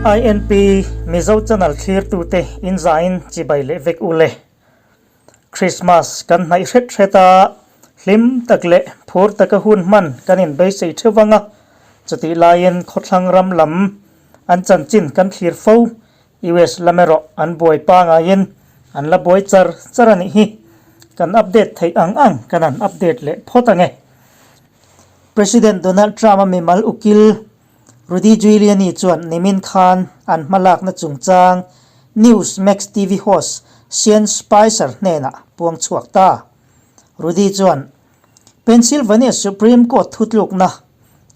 INP Mizo channel thlirtute in zain chibai leh vek u le. Christmas kan hnaih hret hret a, hlim tak leh phur taka hun hman kan inbeisei theuh vang a, chutih laiin khawthlang ram lam an chanchin kan thlir fo, US lam erawh an buai pangaiin an la buai char char a nih hi. Kan update theih ang ang kan han update leh phawt ang e. President Donald Trump-a mimal ukil Rudy Giuliani chuan nimin khan an hmalakna chungchang Newsmax TV host Sean Spicer hnenah puang chhuak ta. Rudy chuan, Pennsylvania Supreme Court thutlukna,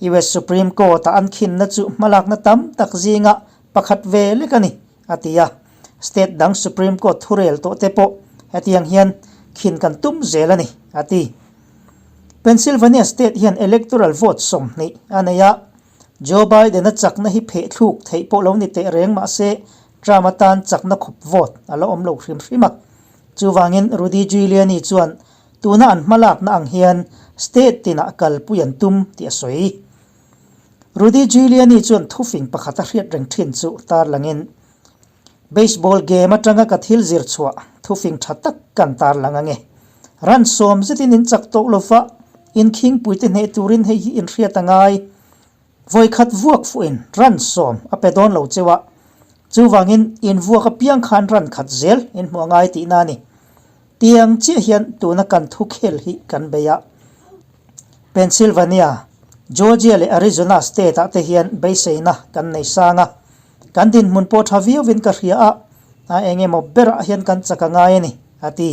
US Supreme Court-a an khinna chu hmalakna tam tak zinga pakhat ve lek a ni, a ti a. State dang Supreme Court thurel tawh te pawh hetiang hian khin kan tum zel a ni, a ti. Pennsylvania state hian electoral vote 20 a nei a, Joe Biden-a chakna hi phehthluk theih pawh lo ni teh reng mah se Trump atan chakna khup vote a la awm lo hrim hrim a. Chuvangin Rudy Giuliani chuan tuna an hmalakna ang hian state tinah kalpui an tum tih a sawi. Rudy Giuliani chuan thufing pakhat a hriat reng thin chu tarlangin, Baseball game atanga ka thil zir chhuah thufing tha tak kan tarlang ange. Ran sawm zetin in chak tawh lova, in khingpuite hneh turin hei hi in hriat a ngai. Vawikhat vuak fuhin ran sawm a pe dawn lo cheu a, chuvangin in vuak apiang khan ran khat zel in hmuh a ngai tihna a ni. Tiang chiah hian tuna kan thu khel hi kan bei a. Pennsylvania, Georgia leh Arizona state ah te hian beiseina kan nei sang a. Kan dinhmun pawh tha viauin ka hria a, a eng emaw berah hian kan chak a ngai a ni, a ti.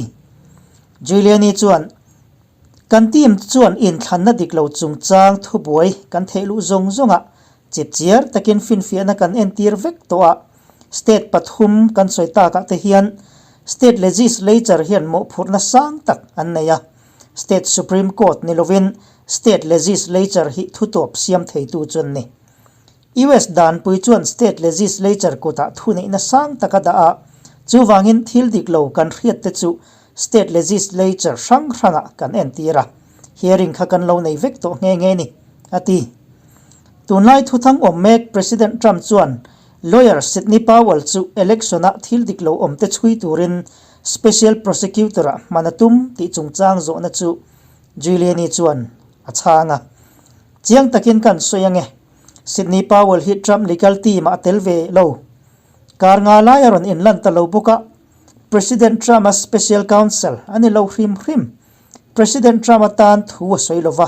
Giuliani chuan, Kan team chuan inthlanna dik lo chungchang thubuai kan theih luh zawng zawngah chipchiar takin finfiahna kan entir vek tawh a, State pathum kan sawi takah te hian State Legislature hian mawhphurhna sang tak an nei a, State Supreme Court ni lovin State Legislature hi thutawp siam theitu chu an ni. US danpui chuan State Legislature kutah thuneihna sang tak a dah a, chuvangin thil dik lo kan hriat te chu State Legislature hrang hrangah kan entir a, hearing kha kan lo nei vek tawh nghe nghe ni, a ti. Tunlai thuthang awm mek President Trump chuan Lawyer Sidney Powell chu election-a thil dik lo awm te chhui turin Special Prosecutor-ah hman a tum tih chungchang zawhna chu Giuliani chuan a chhang a. Chiang takin kan sawi ange, Sidney Powell hi Trump legal team-ah a tel ve lo. Kar nga lai a rawn inlan ta lo bawk a, President Trump-a special counsel a ni lo hrim hrim. President Trump atan thu a sawi lo va,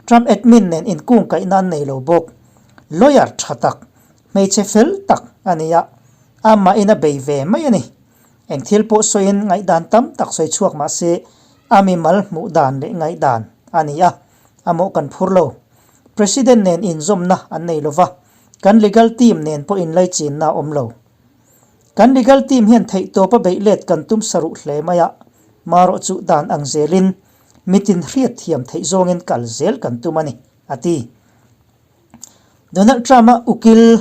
Trump admin nen inkungkaihna an nei lo bawk. Lawyer tha tak, hmeichhe fel tak a ni a, amahin a bei ve mai a ni. Eng thil pawh sawiin ngaihdan tam tak sawi chhuak mah se, a mimal hmuh dan leh ngaihdan a ni a, a mawh kan phur lo. President nen inzawmna an nei lo va, kan legal team nen pawh inlaichinna a awm lo. Kan legal team hian theihtawpa beih let kan tum saruh hle mai a, marawh chu dan ang zelin mitin hriat thiam theih zawngin kal zel kan tum a ni, a ti. Donald Trump-a ukil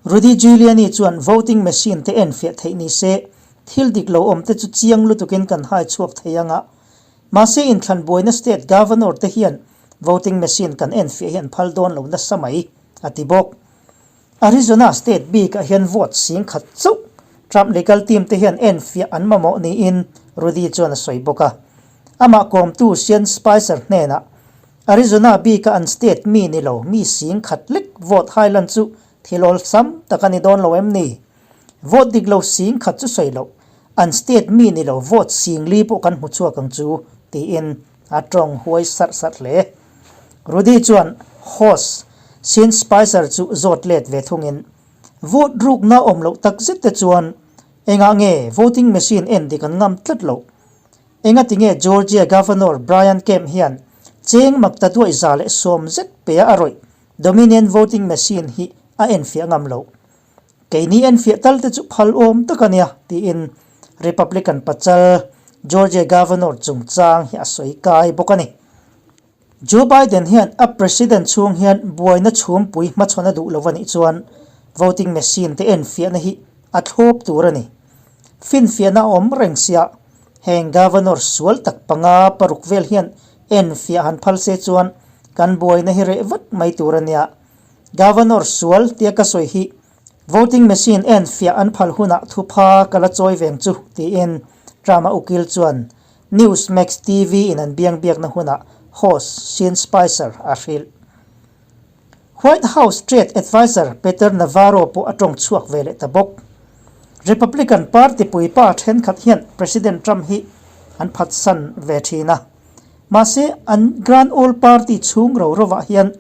Rudy Giuliani chuan voting machine te enfiah theih ni se, thil dik lo awm te chu chiang lutukin kan hai chhuak thei ang a. Mahse inthlan buaina state governor te hian voting machine kan enfiah hi an phal dawn lo nasa mai, a ti bawk. Arizona state bikah hian vote 10,000 chauh Trump legal team te hian enfiah an mamawh niin Rudy chuan a sawi bawk a. Amah kawmtu Sean Spicer hnenah Arizona bika an state mi ni lo mi 10,000 lek vote hailan chu thil awlsam tak a ni dawn lo em ni? Vote dik lo 10,000 chu sawi loh, an state mi ni lo vote 4,000 pawh kan hmu chhuak ang chu, tiin a tawng huai sarh sarh hle. Rudy chuan host Sean Spicer chu zawt let ve thungin, Vote rukna awm loh tak zet te chuan engah nge voting machine en dik an ngam tlat loh? Engati nge Georgia Governor Brian Kemp hian cheng makta duaih 110 zet pe a a rawih Dominion voting machine hi a enfiah ngam loh? Keini enfiah tal te chu phal awm tak a nia, tiin Republican pachal Georgia Governor chungchang hi a sawi kai bawk a ni. Joe Biden hian a president chhung hian buaina chhumpui hmachhawn a duh lo a nih chuan voting machine te enfiahna hi a thlawp tur a ni. Finfiahna a awm reng sia, heng governor sual tak panga paruk vel hian enfiah han phal se chuan kan buaina hi reh vat mai tur a nia. Governor sual tia ka sawi hi Voting machine en fiah an phal hunah thupha ka la chawi veng chu, tiin Trump-a ukil chuan Newsmax TV in an biangbiakna hunah host Sean Spicer a hrilh. White House Trade Adviser Peter Navarro pawh a tawng chhuak ve leh ta bawk. Republican Party puipa thenkhat hian President Trump hi an phatsan ve thin a. Mahse, an Grand Old Party chhung ro rovah hian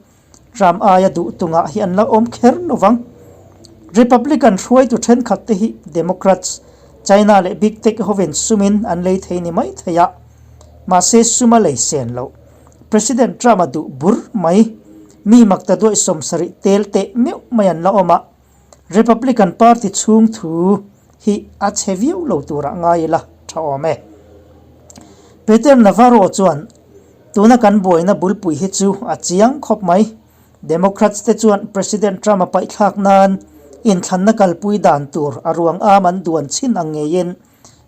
Trump aia duh tungah hi an la awm kher lo vang. Republican hruaitu thenkhat te hi Democrats, China leh Big Tech hovin sumin an lei thei ni mai thei a. Mahse, sum a lei sen loh. President Trump a duh bur mai. Mi makta duaih 70 tel teh meuh mai an la awm a, Republican Party chhung thu hi a chhe viau lo turah ngai ila tha awm e. Peter Navarro chuan, Tuna kan buaina bulpui hi chu a chiang khawp mai. Democrats te chuan President Trump a paihthlak nan inthlanna kalpui dan tur a ruang am an duan chhin ang ngeiin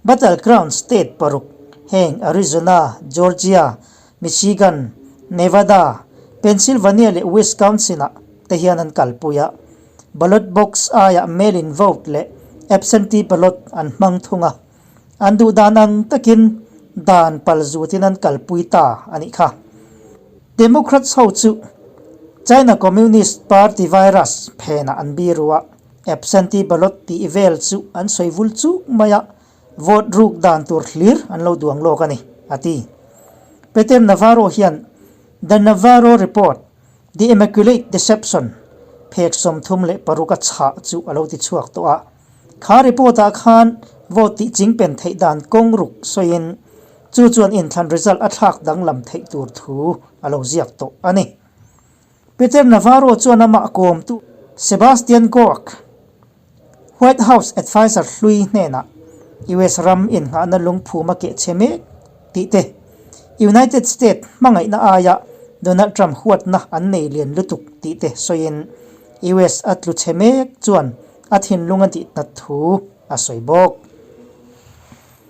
Battleground state paruk heng Arizona, Georgia, Michigan, Nevada, Pennsylvania leh Wisconsin-ah te hian an kalpui a. Ballot box aiah mail-in vote leh absentee ballot an hmang thung a. An duh dan ang takin dan pal zutin an kalpui ta a nih kha. Democrats ho chu China Communist Party virus phenah an biru a. Absentee ballot tih vel chu an sawi vul chuk mai a, vote ruk dan tur hlir an lo duang lawk a ni, a ti. Peter Navarro hian The Navarro Report, The Immaculate Deception phek 36 a chhah chu a lo ti chhuak tawh a. Kha report ah khan vote tih chingpen theih dan kawng ruk sawiin chu chuan inthlan result a thlak danglam theih tur thu a lo ziak tawh a ni. Peter Navarro chuan amah kawmtu Sebastian Gork, White House adviser hlui hnenah US ram innghahna lungphum a keh chhe mek tih te, United States hmangaihna aia Donald Trump huatna an nei lian lutuk tih te sawiin US a tlu chhe mek chuan a thinlung a tihnat thu a sawi bawk.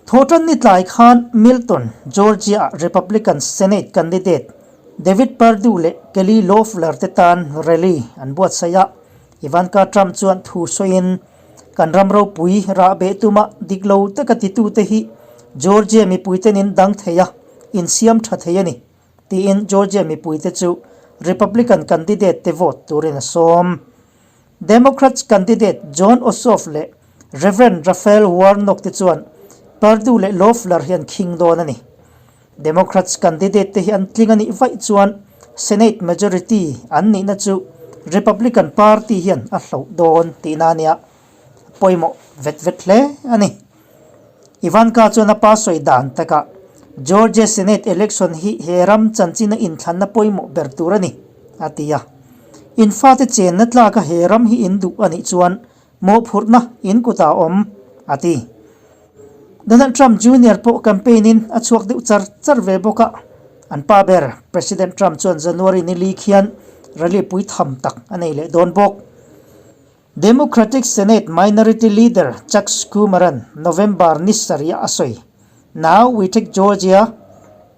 Thawhtanni tlai khan Milton, Georgia-ah Republican Senate candidate David Perdue leh Kelly Loeffler te tan rally an buatsaih a, Ivanka Trump chuan thu sawiin, Kan ram ropui rah beh tuma dik lo taka titute hi Georgia mipuiten in dang thei a, insiam tha thei a ni, tiin Georgia mipuite chu Republican candidate te vote turin a sawm. Democrats candidate Jon Ossoff leh Rev. Raphael Warnock te chuan Perdue leh Loeffler hi an khing dawn a ni. Democrats candidate te hi an tling a nih vaih chuan Senate majority an nihna chu Republican Party hian a hloh dawn tihna a nia, a pawimawh vet vet hle a ni. Ivanka chuan a pa sawi dan takah Georgia Senate election hi he ram chanchina inthlanna pawimawh ber tur a ni, a ti a. In fate chenna tlaka he ram hi in duh a nih chuan mawhphurhna in kutah a awm, a ti. Donald Trump Junior pawh campaign in a chhuak deuh char char ve bawk a, an pa ber President Trump chuan January ni li khian rally pui tham tak a nei leh dawn bawk. Democratic Senate Minority Leader Chuck Schumer-a'n November ni sarih a sawi, Now we take Georgia,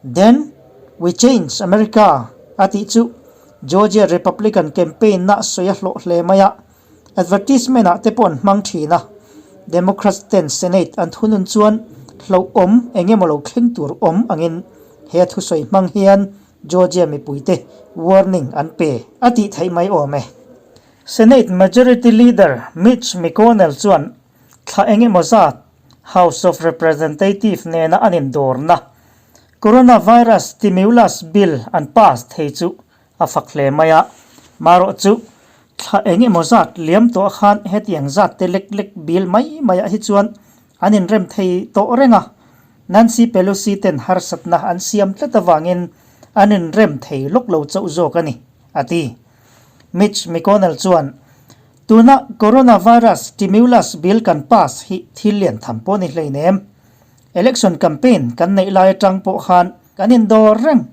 then we change America, a tih chu Georgia Republican campaign-na sawi a hlawh hle mai a, advertisement-ah te pawh an hmang thin a. Democrats ten Senate an thunun chuan hlauhawm eng emaw lo thleng tur awm angin he thusawi hmang hian Georgia mipuite warning an pe a tih theih mai awm e. Senate Majority Leader Mitch McConnell chuan thla eng emaw zat House of Representative nena an indawrna Coronavirus Stimulus Bill an pass thei chu a fak hle mai a. Marawh chu thla eng emaw zat liam tawh khan hetiang zat te lek lek bill mai maiah hi chuan an inrem thei tawh reng a. Nancy Pelosi ten harsatna an siam tlat avangin an inrem thei lawk lo chauh zawk a ni, a ti. Mitch McConnell chuan, Tuna coronavirus stimulus bill kan pass hi thil lian tham pawh ni hleinem. Election campaign kan neih lai atang pawh khan kan indawr reng.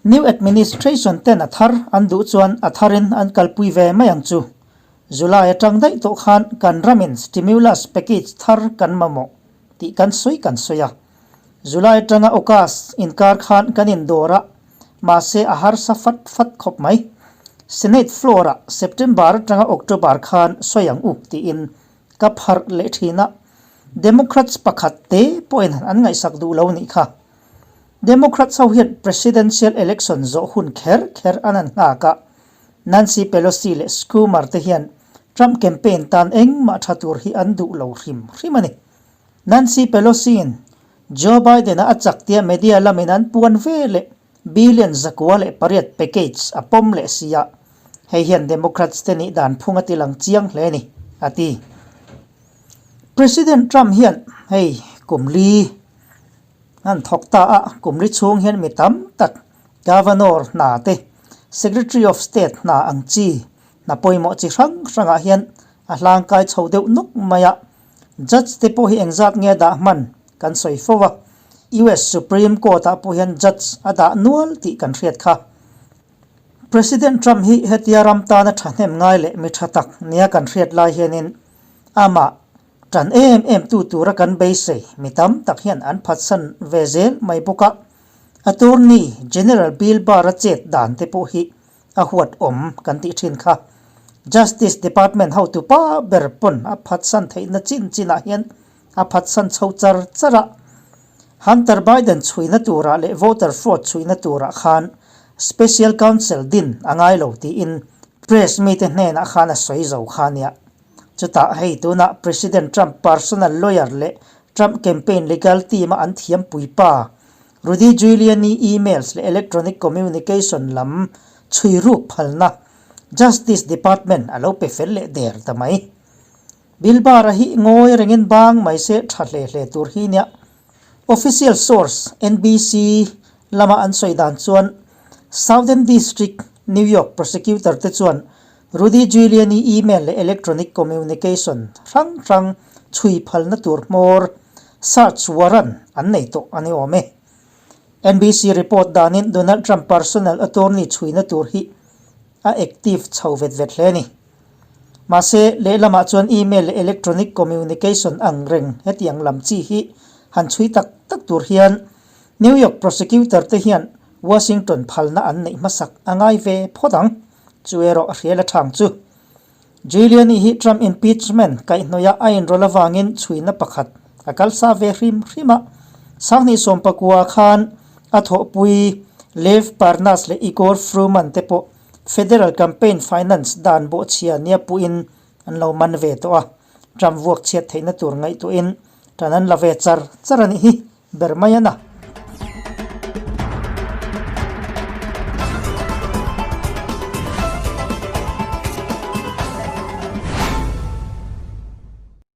New administration ten a thar an duh chuan a tharin an kalpui ve mai ang chu. July atang daih tawh khan kan ramin stimulus package thar kan mamawh tih kan sawi kan sawi a. July atanga August inkar khan kan indawr a, mahse a harsa fat fat khawp mai. Senate floor-ah September atanga October khan sawi ang u tiin ka pharh leh thin a, Democrats pakhat te pawhin an ngaihsak duh lo nih kha. Democrats ho hian presidential election zawh hun kher kher an han nghak a, Nancy Pelosi leh Schumer te hian Trump campaign tan engmah tha tur hi an duh lo hrim hrim a ni. Nancy Pelosi-in Joe Biden-a a chak tia media lamin an puan ve leh Billion 108 package a pawm leh si a, hei hian Democrats te nih dan phung a ti lang chiang hle a ni, a ti. President Trump hian hei kum li an thawk ta a, kum li chhung hian mi tam tak Governor hna te, Secretary of State hna ang chi hna pawimawh chi hrang hrangah hian a hlangkai chho deuh nawk mai a, Judge te pawh hi engzat nge a dah hman kan sawi fo a, US Supreme Court ah pawh hian Judge a dah nual tih kan hriat kha. President Trump hi hetia ram tana thahnem ngai leh mi tha tak nia kan hriat lai hianin amah tan em em tu tura kan beisei mi tam tak hian an phatsan ve zel mai bawk a, Attorney General Bill Barr a chet dan te pawh hi A huat awm kan tih thin kha. Justice Department hotu pa ber pawn a phatsan theihna chin chinah hian a phatsan chho char char a. Hunter Biden chhuina turah leh voter fraud chhuina turah khan Special Counsel din a ngai lo tiin press mite hnenah khan a sawi zo kha nia. Chutah hei tunah President Trump personal lawyer leh Trump campaign legal team a an thiampui pa Rudy Giuliani emails leh electronic communication lam chhui ruk phalna Justice Department a lo pe fel leh der ta mai. Bill Barr-a hi ngawi rengin bang mai se tha hle hle tur hi nia. Official source NBC lama an sawi dan chuan Southern District, New York prosecutor te chuan Rudy Giuliani email leh electronic communication hrang hrang chhui phalna tur hmawr search warrant an nei tawh a ni awm e. NBC report danin Donald Trump personal attorney chhuina tur hi a active chho vet vet hle a ni. Mahse, lehlamah chuan email leh electronic communication ang reng hetiang lam chi hi han chhui tak tak tur hian New York prosecutor te hian Washington phalna an neih hmasak a ngai ve phawt ang. Chu erawh a hrial a thang chu. Giuliani hi Trump impeachment kaihhnawih a inrawlh avangin chhuina pakhat a kalsa ve hrim hrim a. Sanghnih sawmpakua khan a thawhpui Lev Parnas leh Igor Fruman te pawh federal campaign finance dan bawhchhia nia puhin an lo man ve tawh a. Trump vuak chhiat theihna tur ngaihtuahin tan an la ve char char a nih hi ber mai a na.